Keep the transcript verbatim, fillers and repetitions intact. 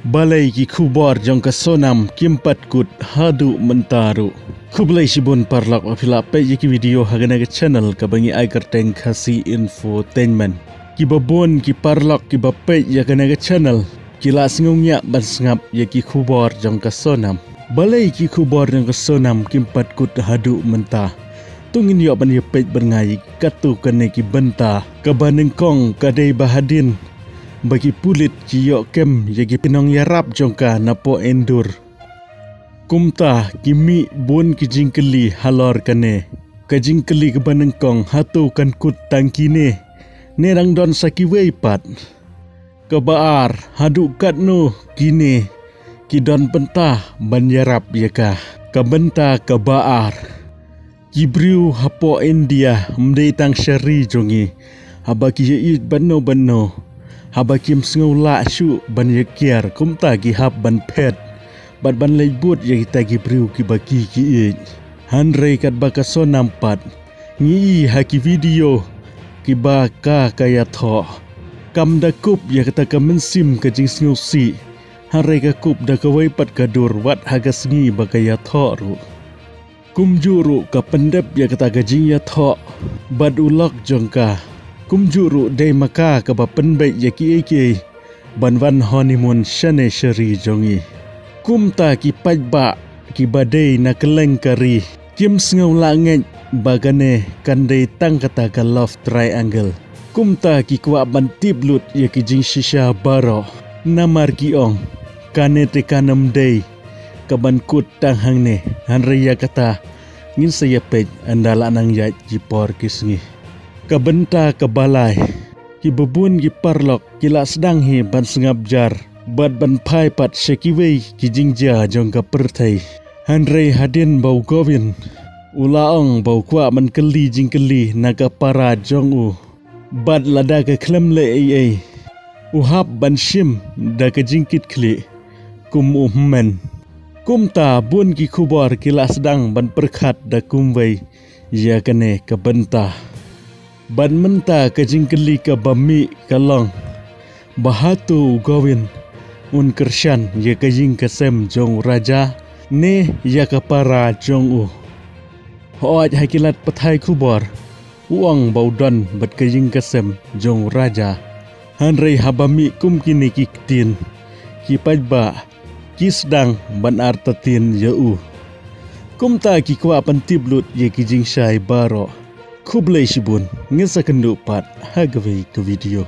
Balei ki khubor jong ka Sonam kim pat kut haduh mynta ruh? Khublei shibun paralok ba phi la peit ïa ki video ha kane ka channel kaba ngi ai kyrteng Khasi Infotainment. Kiba bun ki paralok kiba peit ïa kane ka channel ki la sngew ngiah ban sngap ïa ki khubor jong ka Sonam. Balei ki khubor jong ka Sonam kim pat kut haduh mynta? To ngin ïoh ban ïa peit bad ngi ïa katto katne ki bynta. Kaba nyngkong ka dei ba hadien ba ki pulit ki ïoh kem ïa ki nongïarap jong ka napoh Endur. Kumta ki mih bun ki jingkylli halor kane. Ka jingkylli kaba nyngkong, hato kan kut tang kine ne dang don sa kiwei pat? Kaba ar, haduh katno kine ki don bynta ban ïarap ïa ka? Ka bynta kaba ar, ki briew hapoh India ym dei tang sha ri jong ngi. Haba ki ïa ïeit bad no bad no, haba kim sngew lah shuh ban ïa kiar, kumta ki hap ban phet bad ban leit bud ïa kita ki briew kiba ki ki ïeit. Hynrei katba ka Sonam pat, ngi i ha ki video kiba ka ka ïathoh, kam da kup ïa kata ka mynsiem ka jingsngewsih, hynrei ka kup da kawei pat ka dur wat ha ka sngi ba ka ïathoh ruh. Kumjuh ruh ka pyndep ïa kata ka jingïathoh bad u lok jong ka. Kumjuh ruh dei ma ka kaba pynbeit ïa kiei kiei ban wan honeymoon shane sha ri jong ngi. Kumta ki paidbah kiba dei na kylleng ka ri kim sngew lah ngeit ba kane kan dei tang kata ka love triangle. Kumta ki kwah ban tip lut ïa ki jingshisha baroh. Namar ki ong, kane te kan ym dei kaban kut tang hangne, hynrei ïa kata ngin sa ïa peit ynda la nang ïaid ki por ki sngi. Ka bynta kaba lai, kiba bun ki paralok ki la sdang hi ban sngap jar bad ban phai pat sha kiwei ki jingjia jong ka pyrthei. Hynrei hadien ba u Govind u la ong ba u kwah ban kylli jingkylli na ka para jong u bad lada ka khlem leh ei ei, u hap ban shim da ka jingkitkhlieh kum u hynmen. Kumta bun ki khubor ki la sdang ban pyrkhat da kumwei ïa kane ka bynta. Bad mynta ka jingkylli kaba mih ka long, ba hato u Govind un kyrshan ïa ka ïing ka sem jong u Raja ne ïa ka para jong u? Hooid, ha ki lad pathai khubor u ong ba u don bad ka ïing ka sem jong u Raja. Hynrei haba mih kum kine ki ktien, ki paidbah ki sdang ban artatien ïa u. Kumta ki kwah ban tip lut ïa ki jingshai baroh. Khublei shibun, ngin sa kynduh pat ha kawei ka video.